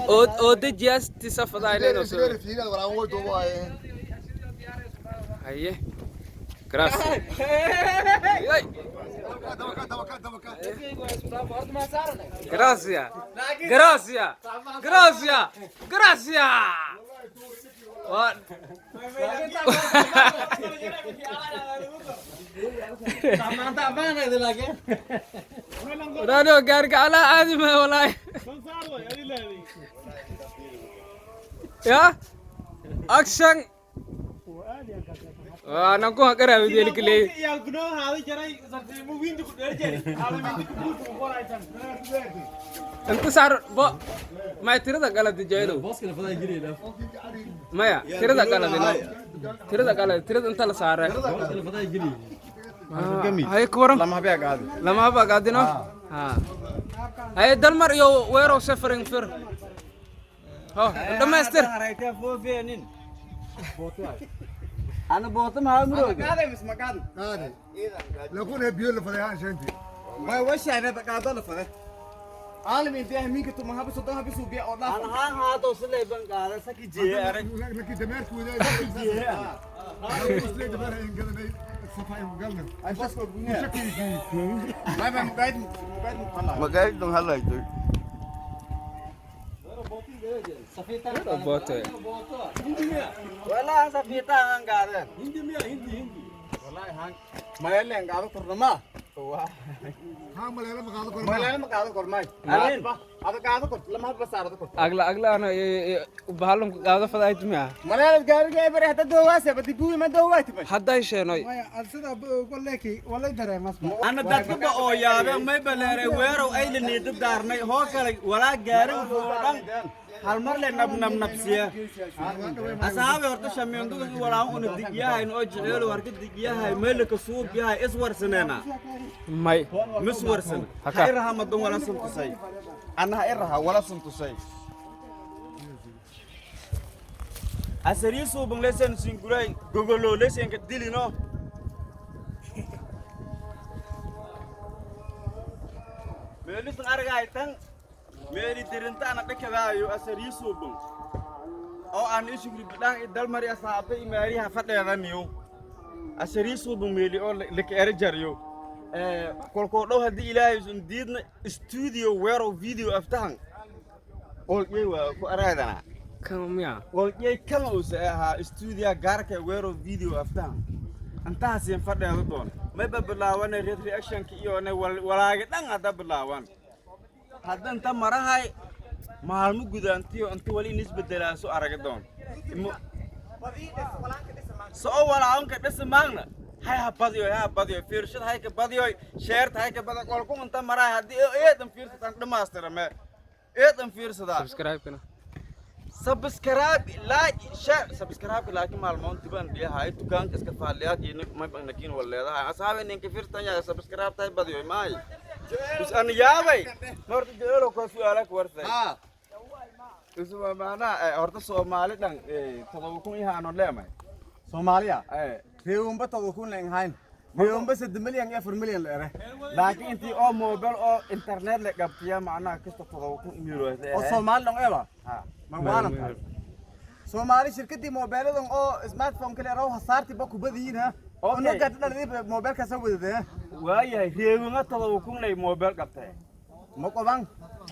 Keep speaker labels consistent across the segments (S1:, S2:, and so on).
S1: Oo dejiyaas tisafadaynayno. Haye, gracias. Gracias, gracias, gracias, gracias. Waraano gaariga calaa caadi ma walaahi. Ya action waa ku haqaraawideli kaleey. Inta saar bo may tirada qaladi jaylo, maya tirada qaladi, no, tirada qaladi, tirada inta la saaray. Hay kuwaran lama haba qaadino. Ha, hay Dalmar iyo weero safarin fir ho dhamaystir.
S2: Ana boota maxaa murooga?
S3: Lakuna biyo la faday shanti.
S4: Way washaana qaado la faday. Caalam intii ahmiinka tuma haba soddon haba suubiya oo dhaaf.
S2: Ana haan haato silay ban qaada saki jeeye arag.
S3: Laki dameerku waday. Dameer in gadanay safa in galna.
S4: Ay bosko gunya. May may mugayd mugayd muqala.
S5: Magayd dong halayto.
S1: Bote.
S2: Wala aan safiita aan qaadan.
S4: Wallahi haan mayleen qaado kornama.
S3: Ha maleela ma qaado korma.
S4: Mayleen ma qaado kormay.
S2: Alin.
S4: Ada qaado kor lama haba saarado kor.
S1: Agla agla ana bahalun qaado fadaayt miya?
S4: Maleelad gaariga ay bari hada doowaase badi buwi ma doowaati ma.
S1: Hadday sheenoy.
S2: Ana dadkaba oo yaabe may baleeray weerow ay la niido daarnay hoo kale walaa gaarin dhan hal mar le nab nab nabsiya asaabe horta shamiinduga walaa una digyahayn oo jeceelo warka digyahay meelka suub yahay is warsaneena.
S1: May.
S2: Mis warsan.
S1: Haka.
S2: Ha iraha madan wala suntusay anna ha iraha wala suntusay asari suubang lesen singuray gogolo lesen ka dilino meelisan argaytan meeli dirinta ana dhakadaayo asari suubang oo aan ishugri bidhaan i Dalmari asaabta i maariha fadheedaniyo asari suubang meeli oo laka ere jaryo kolkoo dhow haddii Ilaahay usan diidna studio weerow video aftahan olgyey waa ku araadana.
S1: Kan miya?
S2: Olgyey kama usa ahaa stuudiya gaarka weerow video aftahan intahaasiin fadheedo doon mayba bilaawane red reactionka iyone walaagi dhan hadda bilaawan hadda inta marahay maalmo gudaantiyo inta wali in isbedelaaso aragi doon soo walaanka dhisa maagna hay ha badiyo, ha badiyo fiirshad, hay ka badiyo sheerta, hay ka badiyo kolku inta marahay haddii eedan fiirsataan dhamaystirame eedan fiirsadaa.
S1: Subscribe kana.
S2: Subscribe, like, share, subscribe, laakiin maalmoon diban dhiyahay dukaanka iska faaliyaad iyo may banakiin wal leedahay asxaabe ninka fiirtan yahay subscribe tay badiyo maay us an yaabay horta jeelo ko su'aala ku warsay.
S4: Ha.
S2: Usuma maana horta Soomaali dhan 7,000 ihaano leemay.
S4: Soomaaliya. Reewumba 7,000 la hayn. Reewumba 3 milyan iyo 4 milyan la ere.
S2: Laakiin intii oo mobile oo internet la qabtiya macnaha kasta 7,000 email
S4: Oo Soomaali dhan eeba.
S2: Ha.
S4: Ma waalan tahay. Soomaali shirkadii moobeeladan oo smartphone kale raw hasaarti ba ku badiyin ha.
S2: Okay.
S4: Ono gaad dhalay moobeelka soo wadade.
S2: Waayahay, reewunga 7,000 lay mobile qabtay.
S4: Ma qoban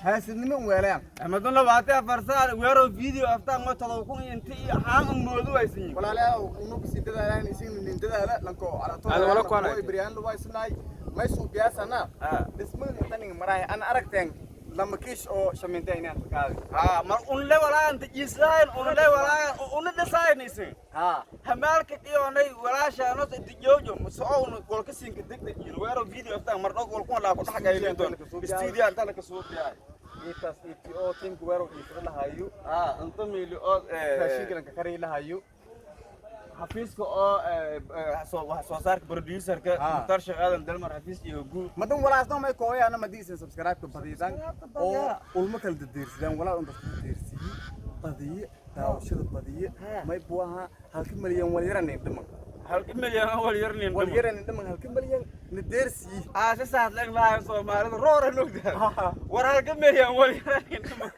S4: haasidnimo weelayaan.
S2: Amadan 24 saac weero video aftaan oo 7,000 intii iyo haan un moodu aysan yihiin.
S4: Walaalayaal, unu kusii dadaalaan isin nin dadaala lanko alato.
S1: Ada wala ku anay.
S4: Ibriyaan lu waysnay may suubiyaasana.
S2: Ah.
S4: Dhismadan intan maraay an aragteen lama kiish oo shamiintay inaan qaadi.
S2: Ha, mar un le walaa inta jiislayn un le walaa un dhisayn isin.
S4: Ha.
S2: Hamaalka qiyoonay walaashaano dijoojo soo un golka siinka degdeg iyo weero video aftaan mar dhog golku la ku dhax gaylin doon studio inta la ka soo biyaay.
S4: Intaas ETO teamku weero iifada lahayo.
S2: Ha, inta meeli oo
S4: raashinka ka kari lahayo.
S2: Xafiiska oo soo wax soo saarka producerka Mukhtaar Sheekh Aadan Dalmar xafiis iyo guud.
S4: Madan walaasna may kooyana madiisan subscribe ka badiyaan oo ulmo kala deersidaan walaa un dadka deersiyi badiye daawashada badiye may buaha halka milyan wal yaran dhiman.
S2: Halka milyan wal yarnin.
S4: Wal yarani dhaman halka malyan na deersii.
S2: Aa si saad lag lahayn Soomaalida roora nugda. War halka milyan wal yarnin.